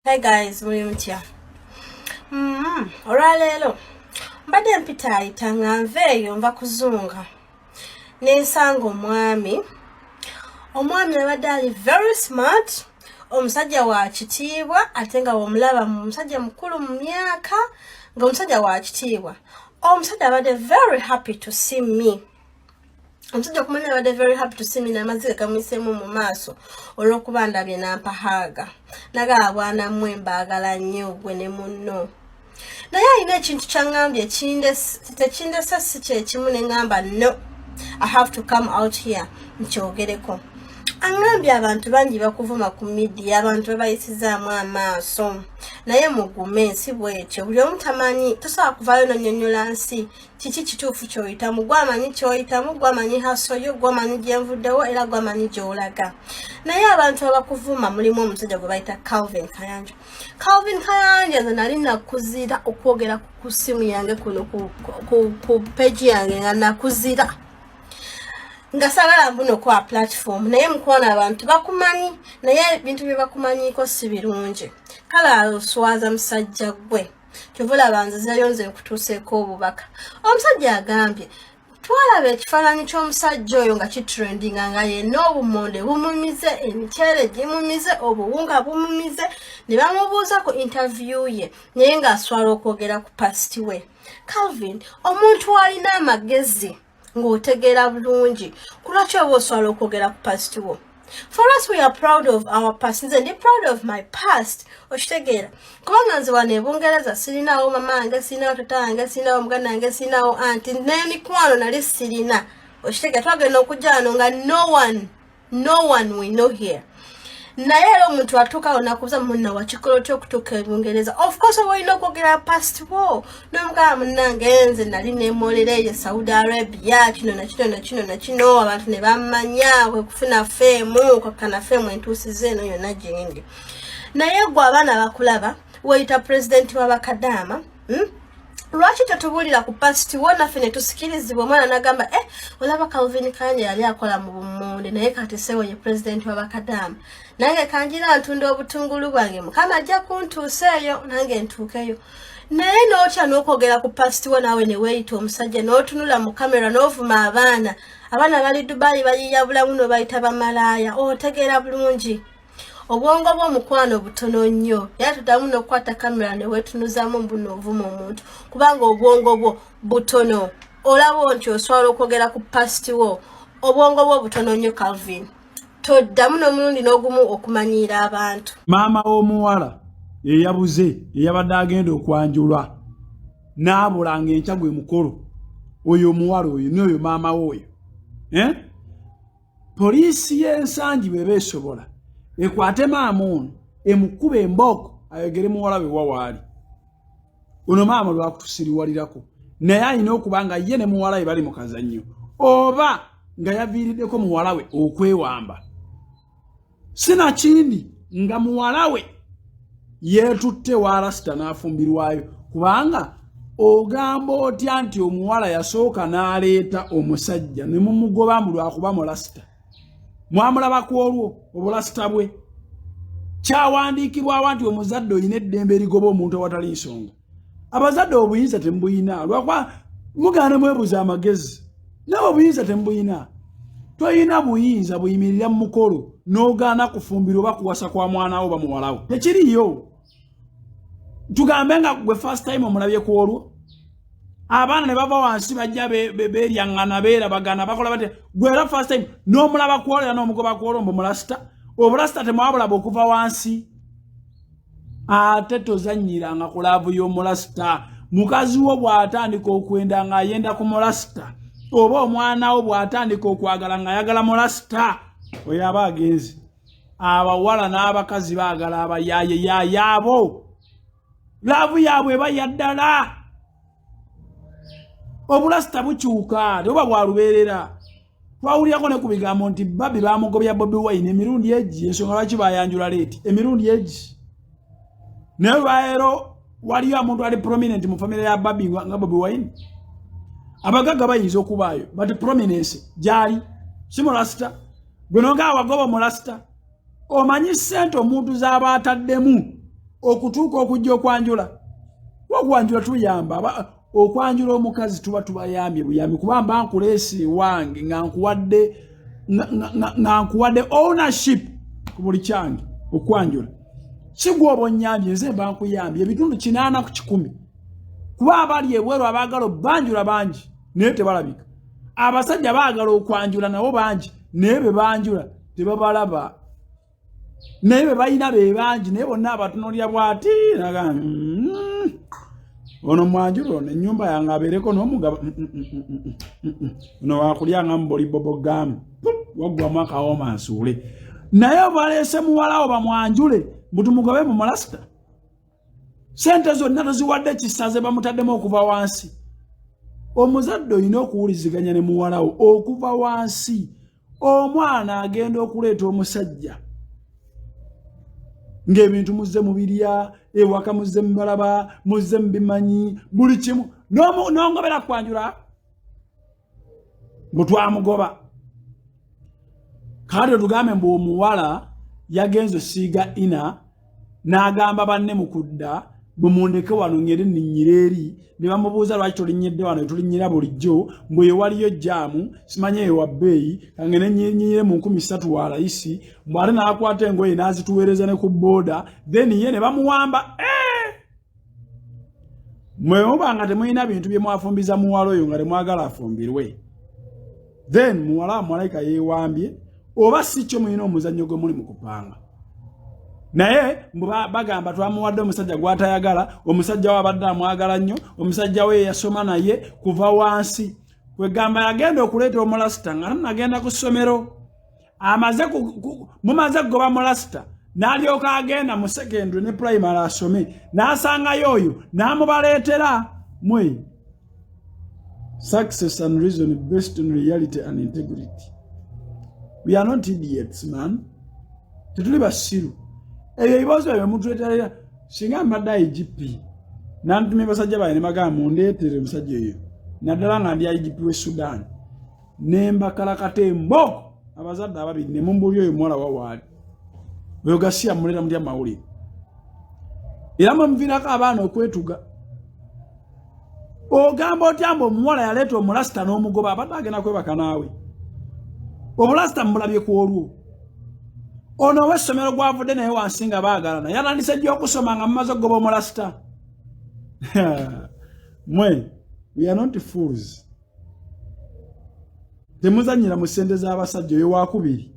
Hey guys, muli mutya? Olwaleero mbadde mpitaayita nga nva eyo nva kuzunga nensanga omwami. Omwami abadde ali very smart, omusajja wa kitiibwa, ate nga womulaba musajja mukulu mu myaka, nga omusajja wa kitiibwa. Omusajja abadde very happy to see me. Omusajja okumanya abadde very happy to see me, n'amaziga gamuyiseemu mu maaso olw'okuba ndabye, nampa hug, nagaba, "Bwana mmwe, mbaagala nnyo gwe ne munno." Naye alina ekintu kyaŋŋambye tekindese si kyekimu, ne ŋŋamba, "No, I have to come out here nkyogereko." Aŋŋambye abantu bangi bakuvuma ku media, abantu babayisizaamu amaaso, naye mugume, ensi bwetyo, buli omu tamanyi, tosobola kuvaayo nonyonyola nsi kiki kituufu kyoyitamu. Gwamanyi kyoyitamu, gwamanyi hustle yo, gwamanyi gyenvuddewo, era gwamanyi gyolaga. Naye abantu abakuvuma mulimu omusajja gwe bayita Calvin Kayanja. Calvin Kayanja, nze nali nakuzira okwogera ku simu yange kuno ku page yange, nga nakuzira nga sagala mbuno kwa platform, naye mukwano, abantu bakumanyi, naye ebintu bye bakumanyiiko si birungi. Kale oswaza musajja gwe, kyova olaba nzizirayo nze nkutuuseeko obubaka. Omusajja agambye twalaba ekifaananyi ky'omusajja oyo nga kitrendinga, nga yenna obumonde bumumize, emiceere gimumize, obuwunga bumumize, ne bamubuuza ku interview ye, naye ng'aswala okwogera ku past we. Calvin, omuntu alina amagezi ng'otegeera bulungi, kulwaki oba oswala okwogera ku past wo? For us, we are proud of our past. Nze ndi proud of my past, okitegeera? Kubanga nze wano ebungereza sirinawo mama wange, sirinawo tata wange, sirinawo muganda wange, sirinawo anti, n'emikwano nali sirina, okitegeera? Twagenda okujja wano nga no one, no one we know here. Naye era omuntu atuukawo nakubuza, "Munna, wakikola otya okutuuka ebungereza?" Of course oba olina okwogera past wo, nomugamba, "Munnange, nze nali nemolera eyo Saudi Arabia, kino nakino nakino nakino, abantu ne bammanya, kwekufuna fame, kwakana fame entuusiza eno yonna gyendi." Naye gwe abaana bakulaba weyita pulezidenti w'abakadaama, Lwaki tetubuulira ku past wo naffe ne tusikirizibwa? Omwana nagamba, "Eh, olaba Calvin Kayanja yali akola mu bummonde, naye kati sewo ye pulezidenti w'abakadaama. Nange kanjira ntunda obutungulu bwange, Mukama ajja kuntuusa eyo, nange ntuukeyo." Naye n'otya n'okwogera ku past wo, naawe ne weeyita omusajja, n'otunula mu kamera n'ovuma abaana. Abaana bali Dubayi bayiya bulamu, nobayita bamalaaya. Otegeera bulungi obwongo bw'omukwano butono nnyo, era tuddamu n'okukwata kamera ne weetunuzamu mbuno ovuma omuntu, kubanga obwongo bwo butono. Olaba nti oswala okwogera ku past wo. Obwongo bwo butono nnyo, Calvin. Toddamu n'omulundi n'ogumu okumanyiira abantu. Maama w'omuwala eyabuze, eyabadde agenda okwanjulwa n'abula nga enkya gwe mukolo, oyo omuwala oyo n'oyo maama we oyo, eh? Poliisi y'ensangi bw'eba esobola ekwate maama ono, emukuba embooko, ayogere muwala we wawaali. Ono maama lwakutusiriwalirako, naye alina okuba nga ye ne muwala we bali mu kazannyo, oba nga yaviiriddeko muwala we okwewamba, sinakindi nga muwala we yeetutte wa rasita n'afumbirwayo. Kubanga ogamba otya nti omuwala yasooka n'aleeta omusajja ne mumugoba mbu lwakuba mulasita? Mwamulaba ku olwo obulasita bwe kyawandiikibwawa nti omuzadde olina eddembe erigoba omuntu awatali nsonga? Abazadde obuyinza temubuyina, lwakuba mugaana mwebuza amagezi, nawe obuyinza temubuyina. Toyina buyinza buyimirira mu mukolo n'ogaana kufumbirwa oba kuwasa kwa mwana wo oba muwalawo. Tekiriyo. Tugambe nga gwe first time omulabye ku olwo, abaana ne bava wansi bajja beeryaŋŋana, beerabagana, bakola batya, gwe era first time n'omulaba kwolwo era n'omugoba kwolwo mbu mulasita. Obulasita temwabulaba okuva wansi. Ate tozannyiranga ku love y'omulasita. Mukazi wo bw'atandika okwenda ng'ayenda ku mulasita, oba omwana wo bw'atandika okwagala ng'ayagala mulasita, oyo aba agenzi. Abawala n'abakazi baagala abayaaye yaayaabo, love yaabwe eba yaddala. Obulasita bukyuka, tebuba bwa lubeerera. Twawulirako ne ku bigambo nti Babi bamugobya Bobi Wine emirundi egi, ensonga lwaki bayanjula late emirundi egi. Naye lwaleero waliyo omuntu ali prominent mu famire ya Babi nga Bobi Wine? Abagagga bayinza okubaayo, but prominence gyali si mulasita. Gwe nonga wagoba mulasita, omanyi ssente omuntu z'aba ataddemu. Okutuuka okujja okwanjula, okwanjula tuyamba okwanjula omukazi, tuba tubayambye buyambi, kuba mba nkuleesi wange nga nkuwadde ownership ku buli kyange. Okwanjula si gwe oba onnyambye, nze mba nkuyambye ebitundu 80%, kuba abali ebweru abaagala obbanjula bangi naye tebalabika. Abasajja baagala okwanjula nabo bangi, naye be banjula tebabalaba, naye be balina be bangi, naye bonna abatunulira bwati naga, ono mwanjula, ono ennyumba yange abeereko n'omugaba, ono wakulya nga mubuli bobogamu waggwamu akawooma nsuule." Naye obaleese muwalawo bamwanjule, mbu tumugobe mu mulasita, sente zonna toziwadde kisaze, bamutaddemu okuva wansi. Omuzadde olina okuwuliziganya ne muwalawo okuva wansi. Omwana agenda okuleeta omusajja ng'ebintu muzze mubirya ewaka, muzze mubalaba, muzze mubimanyi buli kimu, n'ongobera kwanjula mbu twamugoba. Kati otugambe mbu omuwala yagenze osiiga ina n'agamba banne mu kudda, "Bwe mundeke wano ngende nninnyira eri." Ne bamubuuza, "Lwaki tolinnyidde wano etulinnyira bulijjo?" Mbwe eyo waliyo jaamu, simanye eyo wa bbeeyi, kange nennyire mu 3000 wa layisi. Mbw ate n'akwata engoye n'azituweereza ne ku booda, then ye ne bamuwamba. Eh! Mwe muba nga temulina bintu bye mwafumbiza muwala oyo nga temwagala afumbirwe, then muwala malayika yeewambye, oba si kyo mulina omuzannyo gwe muli mu kupanga. Naye mbu bagamba twamuwadde omusajja gw'atayagala. Omusajja we abadde amwagala nnyo, omusajja we yasoma naye kuva wansi. Kwegamba yagenda okuleeta omulasita nga tanagenda ku ssomero, amaze mumaze kugoba mulasita, n'alyoka agenda mu secondary ne primary asome, n'asangayo oyo n'amubaleetera mwe. Success and reason based on reality and integrity. We are not idiots, man, tetuli basiru. Ebyo ebibuuzo ebyo mutuleeterera. Singa mbadde IGP, nantumye basajja bange ne bagamba, "Mundeetere omusajja oyo," naddala nga ndi IGP we Sudan, ne mbakalakata embooko abazadde ababiri ne mumbuli oyo muwala wawaali oyo gasiya, muleeta mutya mawulire? Era mwemuviirako abaana okwetuga. Ogamba otya mbu omuwala yaleeta omulasita n'omugoba, abadde agenda kwebaka naawe? Obulasita mumulabye ku olwo. Ono ow'essomero gwavudde naye wansi nga baagalana, yatandise jja okusoma nga mumaze okugoba omulasita. Mwe, we are not fools. Temuzanyira mu ssente z'abasajja. Oyo wakubiri.